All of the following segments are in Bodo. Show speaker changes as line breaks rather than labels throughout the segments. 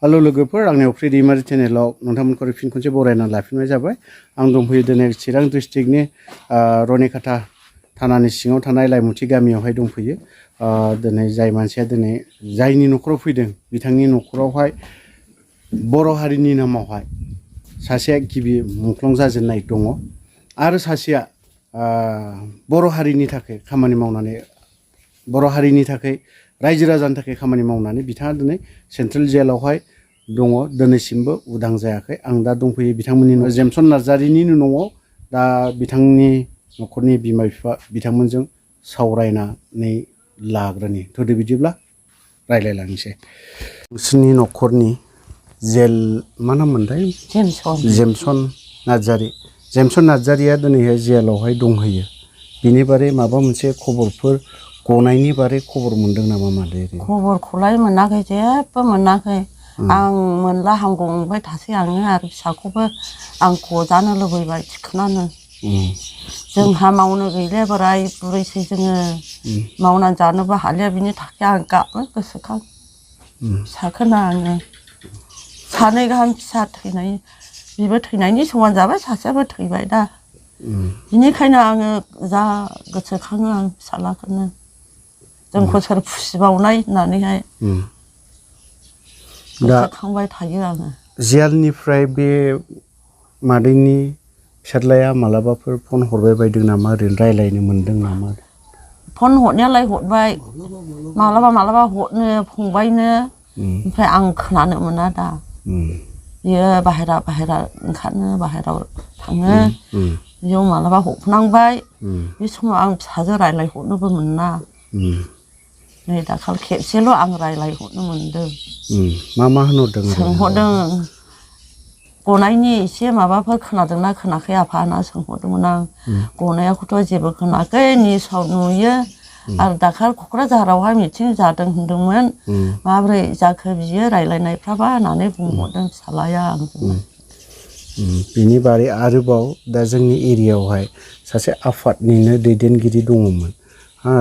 हेलो लोगोफोर आंनि अफ्रि दैमारि चेनेलाव नोंथांमोनखौ फिन खनसे बरायना लाफिननाय जाबाय आं दंफैयो दिनै चिरां डिस्ट्रिक्टनि रनिकाटा थानानि सिङाव थानाय लाइमुथि गामियावहाय दंफैयो दिनै जाय मानसिया दिनै जायनि न'खराव फैदों बिथांनि न'खरावहाय बर' हारिनि नामावहाय सासेया गिबि मुंख्लं जाजेननाय दङ आरो सासेया बर' हारिनि थाखाय खामानि मावनानै बर' हारिनि थाखाय रायजो राजानि थाखाय खामानि मावनानै बिथाङा दिनै सेन्ट्रेल जेलावहाय दङ दिनैसिमबो उदां जायाखै आं दा दंफैयो बिथांमोननि न' जेमसन नार्जारिनि न'आव दा बिथांनि न'खरनि बिमा बिफा बिथांमोनजों सावरायनानै लाग्रोनि थोदो बिदिब्ला रायलायलांनोसै नोंसोरनि न'खरनि जेल मा नाममोनथाय जेमसन नार्जारिया दिनैहाय जेलावहाय दंहैयो बिनि बारै माबा मोनसे खबरफोर गनायनि बारै खबर मोनदों नामा मादै
खबरखौलाय मोनाखै जेबो मोनाखै आं मोनला हामगौ मोनबाय थासै आङो आरो फिसाखौबो आं गजानो लुबैबाय थिखोनानो जोंहा मावनो गैले बोराय बुरैसै जोङो मावनानै जानोबो हालिया बिनि थाखाय आं गाबनो गोसोखां फिसाखौनो आङो सानै गाहाम फिसा थैनाय बिबो थैनायनि समान जाबाय सासेयाबो थैबाय दा बिनिखायनो आङो जा गोसोखाङो आं फिसालाखौनो जोंखौ सोर फुसिबावनाय होननानैहाय गोसोखांबाय थायो आङो
जेलनिफ्राय बे मादैनि फिसाज्लाया मालाबाफोर फन हरबाय बायदों नामा ओरैनो रायलायनो मोनदों नामा
फन हरनायालाय हरबाय मालाबा हरनो फंबायनो ओमफ्राय आं खोनानो मोना दा बियो बाहेरा ओंखारनो बाहेरायाव थाङो बेयाव मालाबा हरनांबाय बे समाव आं फिसाजो रायलायहरनोबो मोना नै दाखालि खेबसेल' आं रायलायहरनो मोनदों
मा होनहरदों
सोंहरदों गनायनि एसे माबाफोर खोनादोंना खोनाखै आफा होनना सोंहरदोंमोन आं गनायाखौथ' जेबो खोनाखै निउसाव नुयो आरो दाखालि क'क्राझारावहाय मिथिं जादों होनदोंमोन माबोरै जाखो बियो रायलायनायफ्राबा होननानै बुंहरदों फिसालाया आंजों
बिनि बारै आरोबाव दा जोंनि एरियायावहाय सासे आफादनिनो दैदेनगिरि दङमोन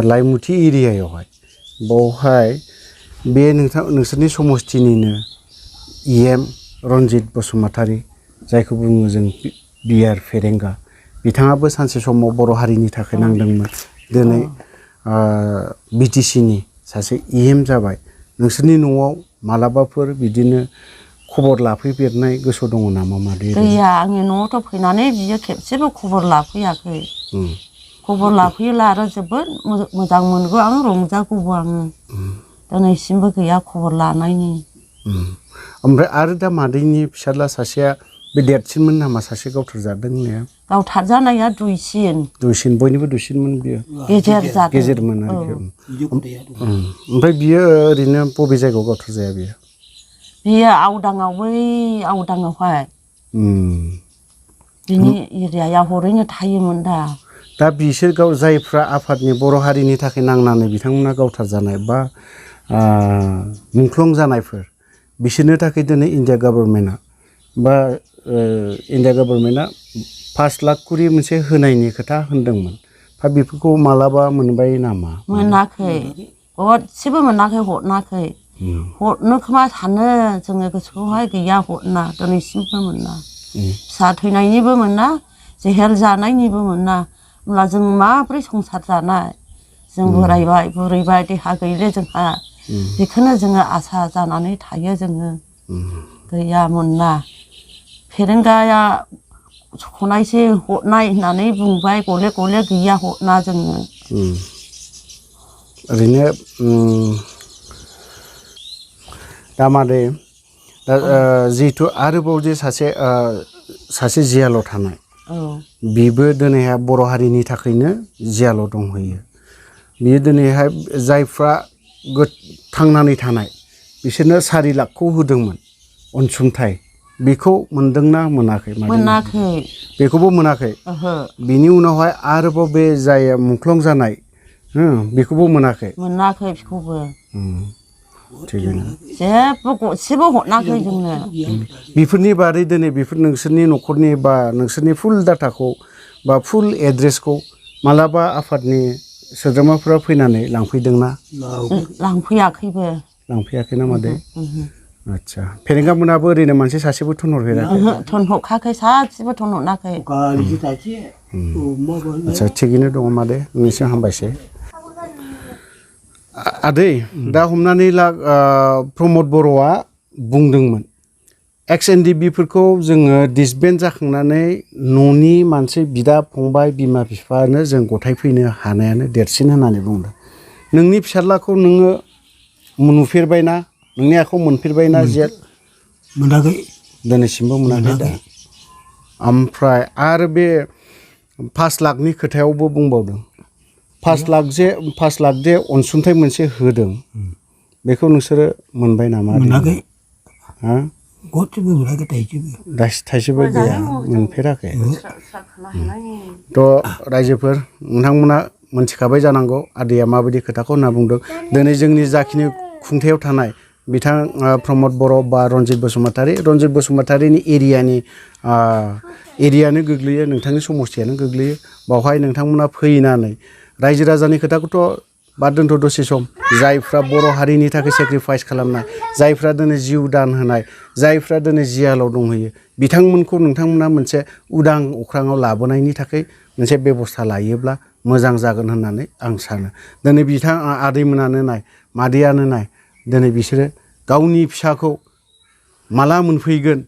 लाइमुथि एरियायावहाय बावहाय बे नोंसोरनि समस्थिनिनो EM रनजित बसुमतारी जायखौ बुङो जों बिआर फेरेंगा बिथाङाबो सानसे समाव बर' हारिनि थाखाय नांदोंमोन दिनै BTCनि सासे EM जाबाय नोंसोरनि न'आव मालाबाफोर बिदिनो खबर लाफैफेरनाय गोसो दङ नामा मादै
गैया आंनि न'आवथ' फैनानै बियो खेबसेबो खबर लाफैयाखै खबर लाफैयोला आरो जोबोद मोजां मोनगौ आं रंजागौबो आङो दिनैसिमबो गैया खबर लानायनि
ओमफ्राय आरो दा मादैनि फिसाज्ला सासेया बे देरसिनमोन नामा सासे गावथारजादों होननाया
गावथारजानाया दुइसिन
बयनिबो दुइसिनमोन बियो गेजेरमोन आरोखि ओमफ्राय बियो ओरैनो बबे जायगायाव गावथारजाया
बियो आवदाङावहाय बिनि एरियायाव हरैनो थायोमोन
दा बिसोर जायफ्रा आफादनि बर' हारिनि थाखाय नांनानै बिथांमोना गावथारजानाय बा मुंख्लं जानायफोर बिसोरनो थाखाय दिनै इन्डिया गभर्नमेन्टआ 5 लाख करि मोनसे होनायनि खोथा होनदोंमोन दा बेफोरखौ मालाबा मोनबाय नामा
मोनाखै गरसेबो मोनाखै हरनाखै हरनो खोमा सानो जोङो गोसोआवहाय गैया हरना दिनैसिमबो मोना फिसा थैनायनिबो मोना जेहेल जानायनिबो मोना होमब्ला जों माब्रै संसार जानाय जों बोरायबाय बुरैबाय देहा गैले जोंहा बेखौनो जोङो आसा जानानै थायो जोङो गैया मोना फेरेंगाया खनायसे हरनाय होननानै बुंबाय गले गैया हरना जोङो
ओरैनो दा मादै जिहेथु आरोबाव जे सासे जियाल' थानाय बिबो दिनैहाय बर' हारिनि थाखायनो जियाल' दंहैयो बियो दिनैहाय जायफ्रा थांनानै थानाय बिसोरनो 4 लाखखौ होदोंमोन अनसुंथाइ बेखौ मोनदोंना मोनाखै बेखौबो मोनाखै बिनि उनावहाय आरोबाव बे जाय मुंख्लं जानाय बेखौबो मोनाखै
बेखौबो जेबो गरसेबो हरनाखै जोंनो
बेफोरनि बारै दिनै बेफोर नोंसोरनि न'खरनि बा नोंसोरनि फुल डाटाखौ बा फुल एड्रेसखौ मालाबा आफादनि सोद्रोमाफोरा फैनानै लांफैदोंना
लांफैयाखैबो
लांफैयाखैना मादै आदसा फेरेंगा मोनाबो ओरैनो मानसि सासेबो थुनहरफेराखै
थुनहरखाखै सासेबो थुनहरनाखै
आदसा थिगैनो दङ मादे नोंनिसिम हामबायसै आदै दा हमनानै ला प्रमद बर'आ बुंदोंमोन XNDB फोरखौ जोङो डिसबेन्ड जाखांनानै न'नि मानसि बिदा फंबाय बिमा बिफानो जों गथायफैनो हानायानो देरसिन होननानै बुंदों नोंनि फिसाज्लाखौ नोङो नुफेरबायना नोंनि आखायाव मोनफेरबायना जेल
मोनाखै
दिनैसिमबो मोनाखै दा ओमफ्राय आरो बे 5 लाखनि खोथायावबो बुंबावदों 5 लाख जे अनसुंथाइ मोनसे होदों बेखौ नोंसोरो मोनबाय नामा
मोनाखै
हा
गथसेबो मोनाखै
थाइसेबो गैया मोनफेराखै थ' रायजोफोर नोंथांमोना मोनथिखाबाय जानांगौ आदैया माबायदि खोथाखौ होनना बुंदों दिनै जोंनि जाखिनि खुंथायाव थानाय बिथां प्रमद बर' बा रनजित बसुमतारिनि एरियानो गोग्लैयो नोंथांनि समस्थियानो गोग्लैयो बावहाय नोंथांमोना फैनानै रायजो राजानि खोथाखौथ' बाद दोनथ' दसे सम जायफ्रा बर' हारिनि थाखाय सेक्रिफाइस खालामनाय जायफ्रा दिनै जिउ दान होनाय जायफ्रा दिनै जियालाव दंहैयो बिथांमोनखौ नोंथांमोना मोनसे उदां अख्राङाव लाबोनायनि थाखाय मोनसे बेबस्था लायोब्ला मोजां जागोन होननानै आं सानो दिनै बिथां आदैमोनानो नाय मादैयानो नाय दिनै बिसोरो गावनि फिसाखौ माला मोनफैगोन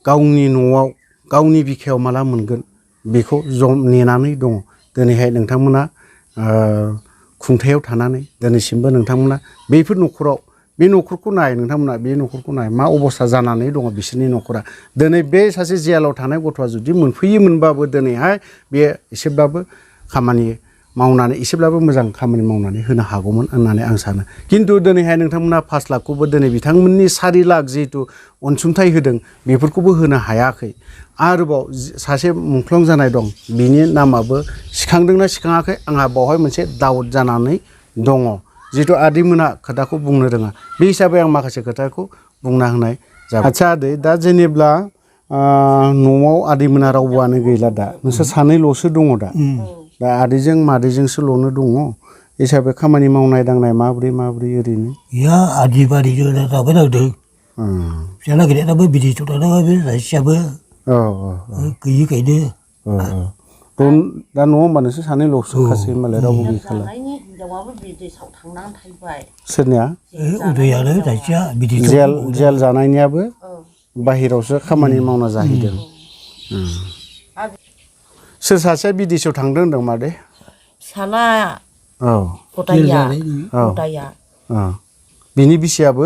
गावनि न'आव गावनि बिखायाव माला मोनगोन बेखौ नेनानै दङ दिनैहाय नोंथांमोना खुंथायाव थानानै दिनैसिमबो नोंथांमोना बेफोर न'खराव बे न'खरखौ नाय नोंथांमोना बे न'खरखौ नाय मा अबस्था जानानै दङ बिसोरनि न'खरा दिनै बे सासे जेलाव थानाय गथ'आ जुदि मोनफैयोमोनबाबो दिनैहाय बे एसेब्लाबो खामानि मावनानै एसेब्लाबो मोजां खामानि मावनानै होनो हागौमोन होननानै आं सानो खिन्थु दिनैहाय नोंथांमोना 5 लाखखौबो दिनै बिथांमोननि 4 लाख जिहेथु अनसुंथाइ होदों बेफोरखौबो होनो हायाखै आरोबाव सासे मुंख्लं जानाय दं बिनि नामाबो सिखांदोंना सिखाङाखै आंहा बावहाय मोनसे दाउट जानानै दङ जिहेथु आदैमोना खोथाखौ बुंनो रोङा बे हिसाबै आं माखासे खोथाखौ बुंना होनाय जाबाय आदसा आदै दा जेनेब्ला न'आव आदैमोना रावबोआनो गैला दा नोंसोर सानैल'सो दङ दा आदैजों मादैजोंसोल'नो दङ हिसाबै खामानि मावनाय दांनाय माब्रै ओरैनो
या आदि बारिजों जाबाय नांदों फिसाला गेदेराबो बिदेशआव थानांगाबो सासेयाबो गैयिखायनो
दा न'आव होमबा नोंसोर सानैल'सो खासै होमबालाय रावबो गैखाला
हिनजावाबो बिदेशआव थांनानै थाहैबाय
सोरनिया
उदयानो सासेया बिदेशआव
जेल जानायनियाबो बाहेरावसो खामानि मावना जाहैदों सोर सासेया बिदेशआव थांदों होनदों मादै
फिसाला
औ
गदाया
बिनि बिसियाबो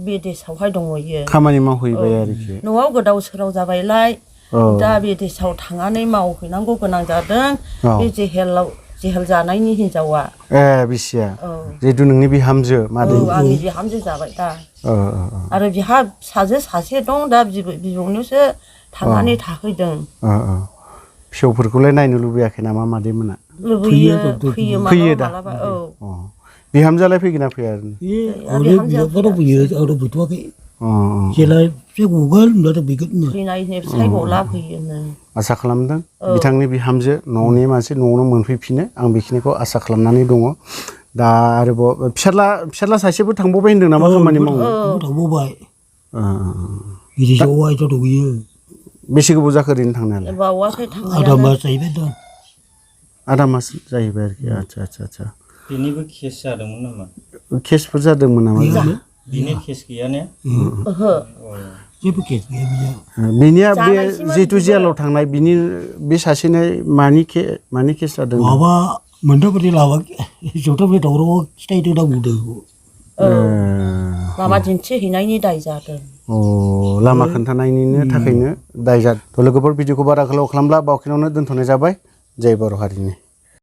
बिदेशआवहाय दंहैयो
खामानि मावहैबाय आरोखि
न'आव गोदाव सोराव जाबायलाय दा बिदेशआव थांनानै मावहैनांगौ गोनां जादों बे जेहेल जानायनि हिनजावा
बिसिया जिहेतु नोंनि बिहामजो मादै
आंनि बिहामजो जाबाय दा आरो बिहा फिसाजो सासे दं दा बिबौनियावसो थांनानै थाहैदों
फिसौफोरखौलाय नायनो लुबैयाखै नामा मादैमोना
फैयो दा
बिहामजोआलाय फैगोन ना फैया आसा खालामदों बिथांनि बिहामजो न'नि मानसि न'आवनो मोनफैफिनो आं बेखिनिखौ आसा खालामनानै दङ दा आरोबाव फिसाला सासेबो थांबावबाय होनदों नामा खामानि मावनो
थांबावबाय बिदेशआव आइथ' दंहैयो
बेसे गोबाव जाखो ओरैनो थांनायालाय
बावाखै
आधा मास जाहैबाय दा
आधा मास जाहैबाय आरोखि आदसा
बेनिबो केस जादोंमोन नामा
केसफोर जादोंमोन नामा
बिनि केस गैया ने
जेबो केस गैया
बिनिया बे जिहेतु जेलाव थांनाय बिनि बे सासेनो मानि केस जादों
माबा मोनथामबादि लाबा जौथाफोर दावराव खिथायदों दा बुंदों
लामा दिन्थिहैनायनि दाय जादों
लामा खोन्थानायनिनो थाखायनो दाय जादों लोगोफोर भिडिअखौ बारा गोलाव खालामब्ला बावखिनावनो दोनथ'नाय जाबाय जय बर' हारिनि